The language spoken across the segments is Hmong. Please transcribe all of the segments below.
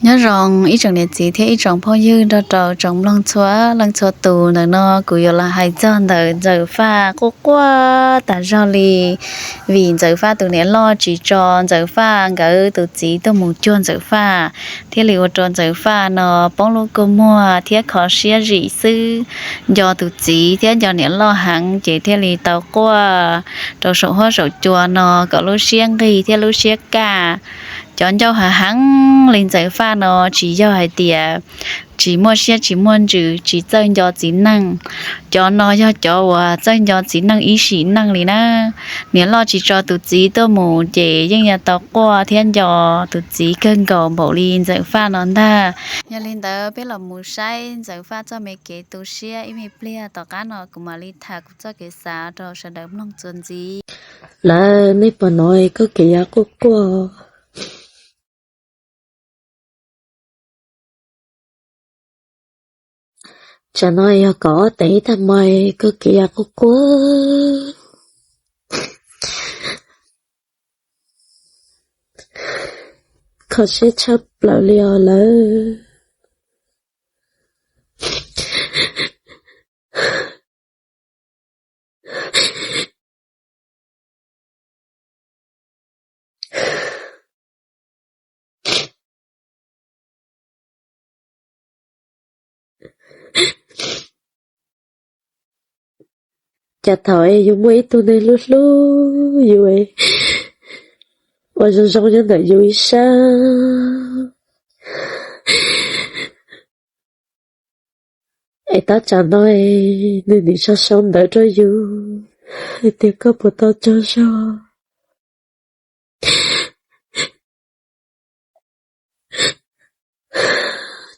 Nyob zoo ib tsoom niam txiv thiab ib tsoom phooj ywg nrog rau tsoom mloog txhua leej txhua tus. Ntawm no kuv yuav los hais txog ntawm Ntxawm Faj quaj quaj tas zog li, vim Ntxawm Faj tus niam loj tsis tso Ntxawm Faj nkawd tus txiv tuaj mus cuag Ntxawm Faj, thiaj li ua rau Ntxawm Faj no poob lub kua muag thiab kho siab zim xwb. Nco tus txiv thiab nco niam loj heev ces thiaj li tau quaj rau saum huab saum cua no kom lub siab nqig thiab lub siab kaj. Cov ncauj hav heev li Ntxawm Faj no tsis yog hais tias tsis muaj siab tsis muaj ntsws tsis txawj nco txiv neej. Cov no yog cov uas txawj nco txiv neej ib sim neej li na. Niam loj tsis tso tus txiv tuaj mus ces yeej yuav tau quaj thiab nco tus txiv kawg nkaus npaum li Ntxawm Faj no ntag. Yog li ntawd peb los mus saib Ntxawm Faj txoj me kev tu siab ib me pliag tom qab no kuv mam li tham kuv txoj kev xav rau sawv daws mloog txuas ntxiv. Lawv, nej puas hnov koj kev yav quaj quaj? Tsam no yog kaum ob teev ib tag hmo, koj kev yav quaj quaj, kho siab tshaj plaws li os lawv. Cas thaum yus muaj ib tug neeg hlub hlub yus, ua zoo zoo nyob ntawm yus ib sab, es tab tsam no nws nim sau sau ntawv rau yus hais tias koj puas tau tsaug zog,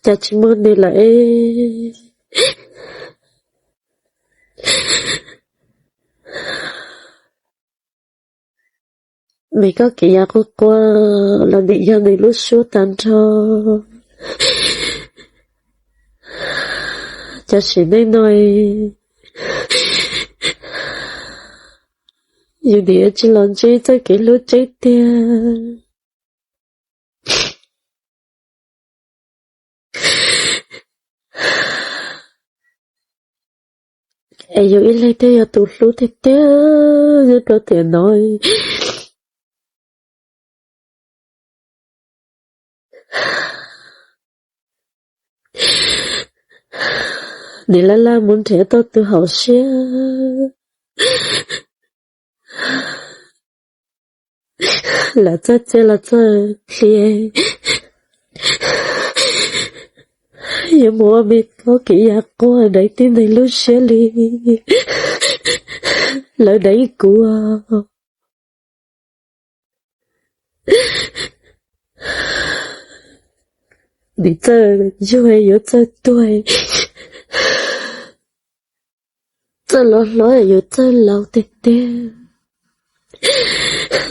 cas tsis muaj nws lawm es. Nws koj kev yav quaj quaj los nim yog nws lub suab tag nrho. Cov sim neej no yus nim yuav tsis los ntsib txoj kev hlub tseeb tiag. Es yus ib leeg thiaj yog tus hlub tiag tiag nyob rau tiam no. Nim laj laj mus nrhiav tau tus hauv siab, lam txawj txia los txawj hli, yuav mus ua me koj kev yav quaj deev tib neeg lub siab li lawv deev kuv. Nim txawj yug yuav txawj tuag, txawj los hlob yuav txawj laus tiag tiag.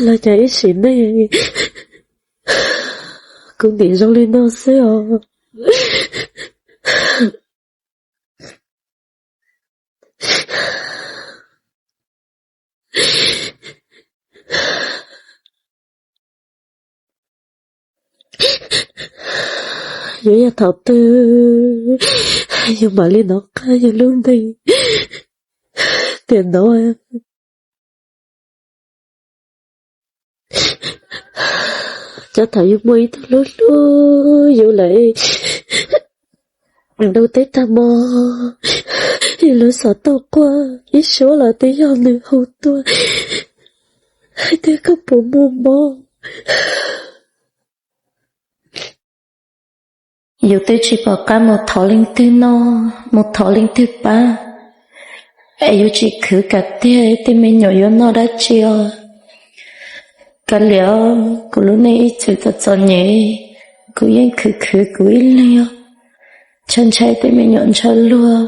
Los cas ib sim neej kuv nim zoo li no xwb os. Yuav yog thaum twg yus mam li nov qab yus lub npe tiam no. Cov thaum yus muaj ib tug hlub hlub yus lawm, ntuj teb tag hmo, yus lub xov tooj quaj ib suab los twb yog nws hu tuaj hais tias koj puas muaj mob. Yus twb tsis pom qab mus thov leej twg noj, mus thov leej twg pab, es yus tsis khwv kam tiag tej me nyuam yuav noj dab tsi os. Kav liam, kuv lub neej ib txwm txom txom nyem, kuv yeej khwv khwv kuv ib leeg os, ntshai ntshai tej me nyuam ntshaw luag.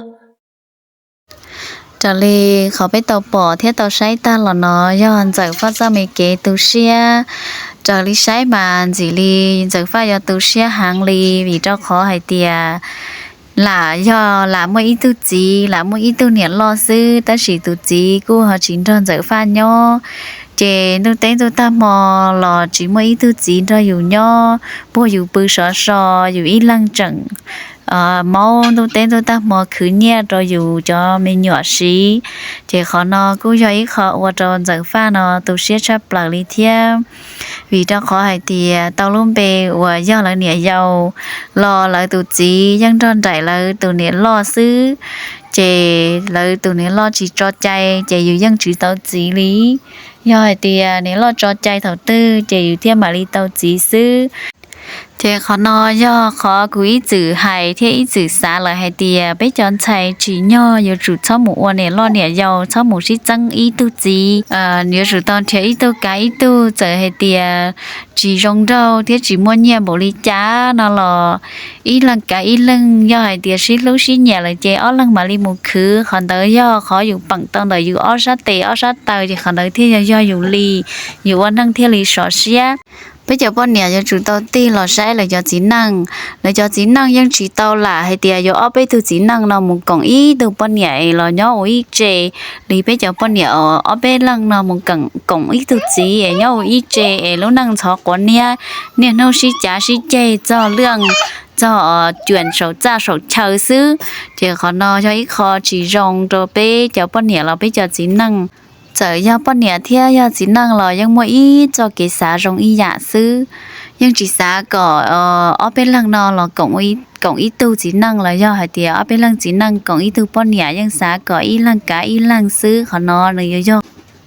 Raws li qhov peb tau pom thiab tau saib tag los no yog Ntxawm Faj txoj me kev tu siab. Raws li saib mas ntxim li Ntxawm Faj yuav tu siab heev li vim rau qhov hais tias lam yog lam muaj ib tug txiv lam muaj ib tug niam loj xwb tab sis tus txiv kuj ho tsis nrog Ntxawm Faj nyob, Ces ntuj teb ntuj tag hmo los tsis muaj ib tug txiv nrog yus nyob, puag yus pw sov so, yus ib leeg tseem maub ntuj teb ntuj tag hmo khwv nyiaj rau yus cov me nyuam siv. Ces qhov no kuj yog ib qho ua rau Ntxawm Faj no tu siab tshaj plaws li thiab, vim rau qhov hais tias tau lub npe uas yog lawv niam yau los lawv tus txiv yeej nrog nraim lawv tus niam loj xwb. Ces lawv tus niam loj tsis tso cai ces yus yeej tsis tau txiv li. Yog hais tias niam loj tso cai thaum twg ces yus thiaj mam li tau txiv xwb. Ces qhov no yog qhov kuv ib txwm hais thiab ib txwm xav lawm hais tias peb cov ntxhais tsim nyog yuav tsum txhob mus ua niam loj niam yau, txhob mus sib txeeb ib tug txiv, yuav tsum tau nrhiav ib tug kav ib tug. Txawm hais tias tsis zoo nraug thiab tsis muaj nyiaj npaum li cas no los ib leeg kav ib leeg, yog hais tias sib hlub sib nyiam lawm ces ob leeg mam li mus khwv. Qhov ntawd yog qhov yus peem tau ntawm yus ob sab tes ob sab taw, ces qhov ntawd thiaj yog yog yus li, yus ua neej thiaj li sov siab. Peb cov poj niam yuav tsum tau tig los saib lawv cov txiv neej. Lawv cov txiv neej yeej tsis tau lam hais tias yuav ob peb tug txiv neej no mus koom ib tug poj niam es los nyob ua ib tse li peb cov poj niam ob peb leeg no mus koom ib tug txiv es nyob ua ib tse es lub neej ntxhov quav niab, niaj hnub sib cav sib ceg txog lwj, txog cuam saum txaj saum chaw xwb. Ces qhov no yog ib qho tsis zoo rau peb cov poj niam los peb cov txiv neej. Txawm yog poj niam thiab yog txiv neej los yeej muaj ib txoj kev xav zoo ib yam xwb. Yeej tsis xav kom ob peb leeg no los koom ib tug txiv neej los yog hais tias ob peb leeg txiv neej koom ib tug poj niam, yeej xav kom ib leeg kav ib leeg xwb. Qhov no nws yuav yog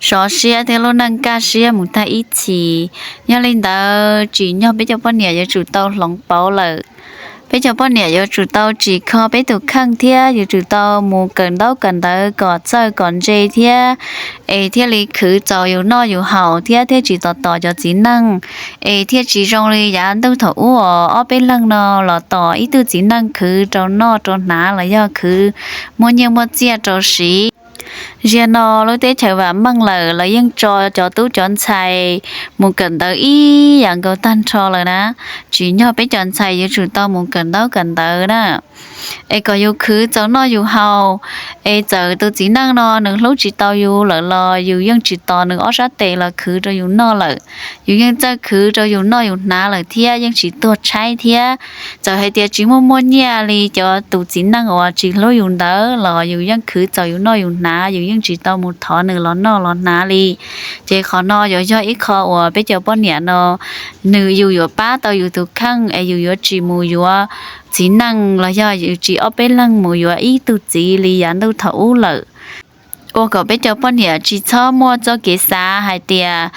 sov siab thiab lub neej kaj siab mus tag ib txhis. Yog li ntawd tsim nyog peb cov poj niam yuav tsum tau hloov pauv lawm. Peb cov poj niam yuav tsum tau tsim kho peb tus kheej thiab yuav tsum tau mus kawm ntaub kawm ntawv kom txawj kom ntse thiab, es thiaj li khwv txaus yus noj yus haus thiab thiaj tsis tos tos cov txiv neej. Es thiaj tsis zoo li yav ntuj thaum ub os, ob peb leeg no los tos ib tug txiv neej khwv rau noj rau hnav los yog khwv muaj nyiaj muaj txiaj rau siv. Ziag no lub teb chaws vam meej lawm, lawv yeej tso cov tub cov ntxhais mus kawm ntawv ib yam nkaus tag nrho lawm na. Tsim nyog peb cov ntxhais yuav tsum tau mus kawm ntaub kawm ntawv na, es kom yus khwv txaus noj yus haus. Es txawm tus txiv neej no nws hlub tsis tau yus lawm los yus yeej tsis tos nws ob sab tes los khwv rau yus noj lawm. Yus yeej txawj khwv rau yus noj yus hnav lawm thiab yeej tsis tuag tshaib thiab. Txawm hais tias tsis muaj muaj nyiaj li cov tus txiv neej uas tsis hlub yus ntawd los yus yeej khwv txaus yus noj yus hnav, yus yeej tsis tau mus thov nws los noj los hnav li. Ces qhov no yuav yog ib qho uas peb cov poj niam no nws yus yuav pab tau yus tus kheej es yus yuav tsis mus yuav txiv neej los yog yus tsis ob peb leeg mus yuav ib tug txiv li yav ntuj thaum ub lawm. Ua kom peb cov poj niam tsis txhob muaj txoj kev xav hais tias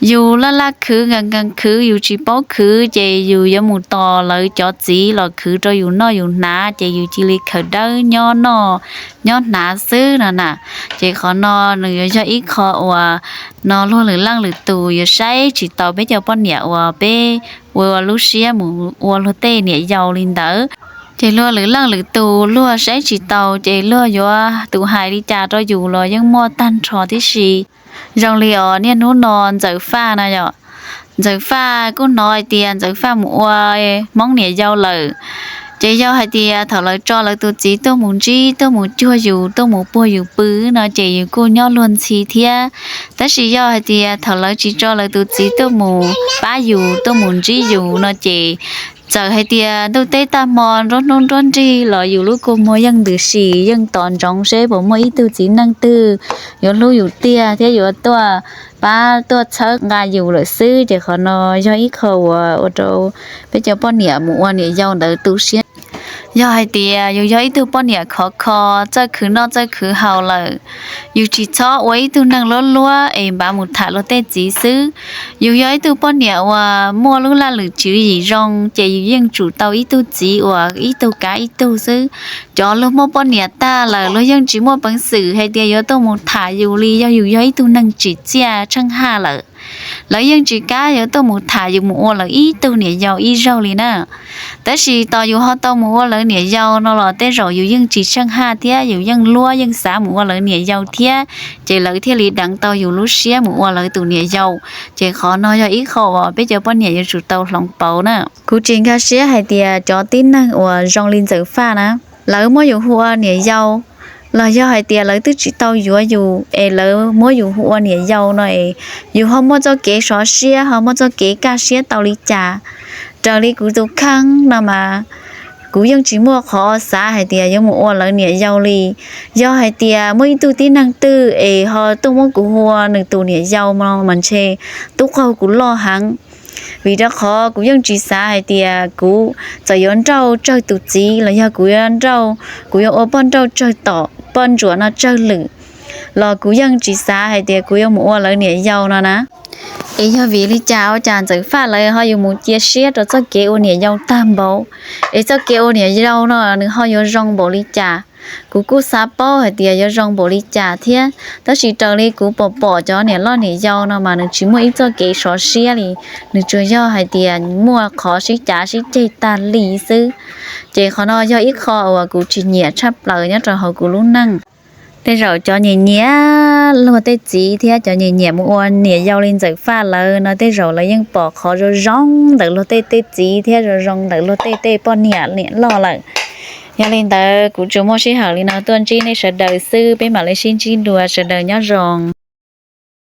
yus laj laj khwv nkees nkees khwv yus tsis paub khwv ces yus yuav mus tos lawv cov txiv los khwv rau yus noj yus hnav ces yus cia li khaws dawb nyob noj nyob hnav xwb no na. Ces qhov no nws yuav yog ib qho uas no luag lwm leej lwm tus yuav saib tsis taus peb cov poj niam uas peb ua lub siab mus ua luag tej niam yau li ntawd. Ces luag lwm leej lwm tus luag saib tsis taus ces luag yuav tus hais li cas rau yus los yeej muaj tag nrho tib si. Zoo li os niaj hnub no Ntxawm Faj na yom, Ntxawm Faj kuj hnov hais tias Ntxawm Faj mus ua Hmoob niam yau lawm. Ces yog hais tias thaum lawv tso lawv tus txiv tuaj mus ntsib tuaj mus cuag yus tuaj mus puag yus pw no ces yus kuj nyob luag ntxhi thiab. Tab sis yog hais tias thaum lawv tsis tso lawv tus txiv tuaj mus pab yus tuaj mus ntsib yus no ces txawm hais tias ntuj teb tag hmo nruab hnub nruab nrig los yus lub kua muag yeej ntws si yeej tos ntsoov seb puas muaj ib tug txiv neej twg yuav hlub yus tiag thiab yuav tuaj pab tuaj txhawb nqa yus lawm xwb. Ces qhov no yog ib qho uas ua rau peb cov poj niam mus ua niam yau ntawd tu siab. Yog hais tias yus yog ib tug poj niam khov kho, txawj khwv noj txawj khwv haus lawm, yus tsis txhob ua ib tug neeg luab luab es npav mus tham luag tej txiv xwb. Yus yog ib tug poj niam uas muaj lub laj lwm tswv yim zoo ces yus yeej tsum tau ib tug txiv uas ib tug kav ib tug xwb. Cov luag muaj poj niam tag lawm luag yeej tsis muaj peev xwm hais tias yuav tuaj mus tham yus li yog yus yog ib tug neeg tsim txiaj tsheej haj lawm. Lawv yeej tsis kam yuav tuaj mus tham yus mus ua lawv ib tug niam yau ib zaug li na. Tab sis tos yus ho tau mus ua lawv niam yau no los tej zaum yus yeej tsis tsheej haj thiab yus yeej luab yeej xav mus ua lawv niam yau thiab, ces lawv thiaj li deev tau yus lub siab mus ua lawv tus niam yau. Ces qhov no yog ib qho uas peb cov poj niam yuav tsum tau hloov pauv na. Kuv tsis nkag siab hais tias cov tib neeg uas zoo li Ntxawm Faj na, lawv muab yus hu ua niam yau, los yog hais tias lawv twb tsis tau yuav yus es lawv muab yus hu ua niam yau no es yus ho muaj txoj kev sov siab, ho muaj txoj kev kaj siab tau li cas? Raws li kuv tus kheej no mas kuv yeej tsis muaj qhov xav hais tias yuav mus ua lawv niam yau li. Yog hais tias muaj ib tug tib neeg twg es ho tuaj muab kuv hu ua nws tus niam yau no mas ntshe tub qaug kuv loj heev. Vim rau qhov kuv yeej tsis xav hais tias kuv txawm yuav nrauj tsawg tus txiv los yog kuv yuav nrauj, kuv yuav ua poj nrauj tsawg tom poj ntsuam no tsawg lwm los kuv yeej tsis xav hais tias kuv yuav mus ua lawv niam yau no na. Es yog vim li cas ua cas Ntxawm Faj lawv ho yuav mus cia siab rau txoj kev ua niam yau tag npaum? Es txoj kev ua niam yau no nws ho yuav zoo npaum li cas? Kuv kuj xav paub hais tias yuav zoo npaum li cas thiab, tab sis raws li kuv pom pom cov niam loj niam yau no mas nws tsis muaj ib txoj kev sov siab li, nws tsuas yog hais tias muaj qhov sib cav sib ceg tag li xwb. Ces qhov no yog ib qho uas kuv tsis nyiam tshaj plaws nyob rau hauv kuv lub neej. Tej zaum cov nyiam nyiam luag tej txiv thiab cov nyiam nyiam mus ua niam yau li Ntxawm Faj lawv no tej zaum lawv yeej pom qhov zoo zoo ntawm luag tej tej txiv thiab zoo zoo ntawm luag tej tej poj niam niam loj lawm. Yog li ntawd kuv tsuas muaj sij hawm li no tuaj ntsib nej sawv daws xwb, peb mam li sib ntsib dua, sawv daws nyob zoo.